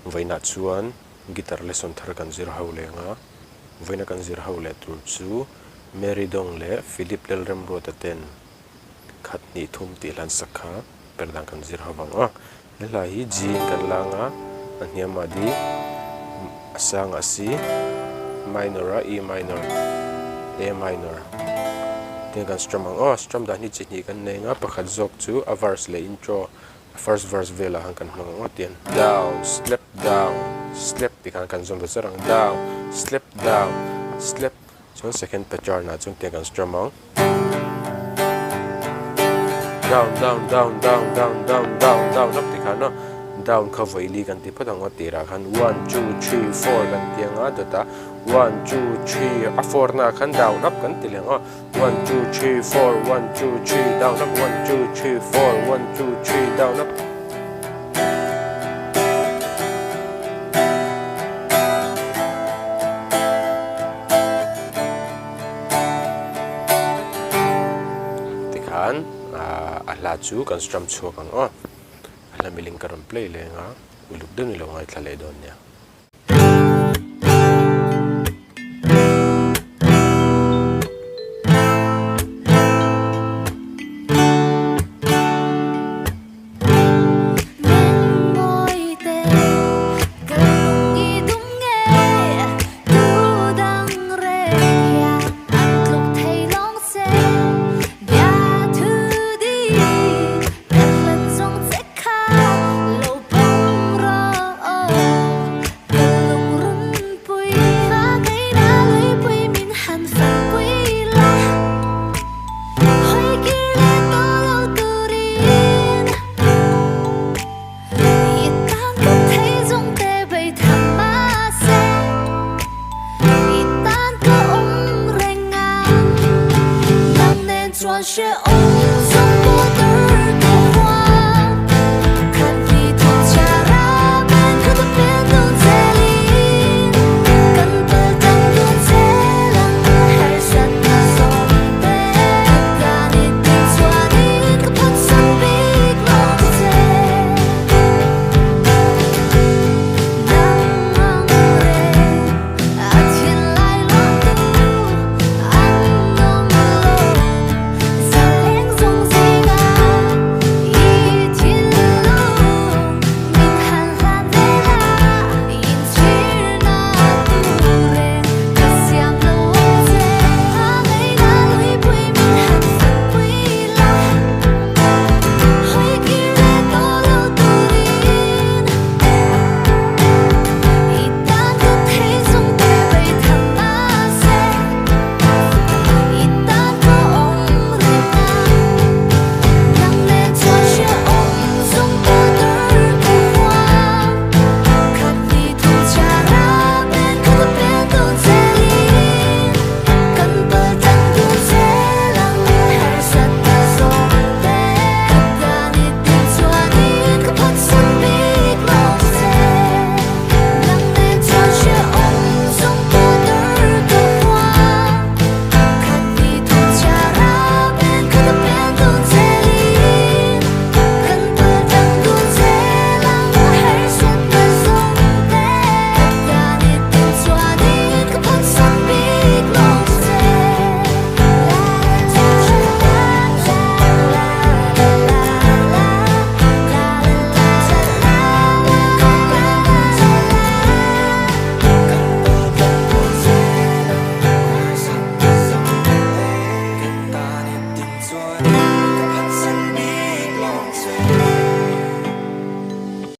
Vawiinah chuan guitar lesson thar kan zir ho leng a, vawiina kan zir ho leh tur chu Mary Dong leh Philip Lalremruata ten khat hnih thum tih hlan sak kha per dan kan zir ho vang a. He hla hi G in kan lang a, a hniamah D, a sangah C, minor a E minor, A minor tin kan strum ang aw. Strum dan hi chi hnih kan nei ang a, pakhat zawk chu a verse leh intro a first verse velah khan kan hmang ang aw tian down slap down slap tih khan kan zawm ta zar ang down slap down slap chuan second pattern ah chuan tiang kan strum ang down down down down down down down down up tih khan aw down kha vawi li kan ti phawt ang aw tirah khan one two three four kan ti ang a dawtah one two three a four na ah khan down up kan ti leh ang aw. One two three four one two three down up one two three four one two three down up. Tikhan a hla chu kan strum chhuak ang aw. A hla miling ka rawn play leng a, uluk deuh ni lo ngaithla leh dawn nia.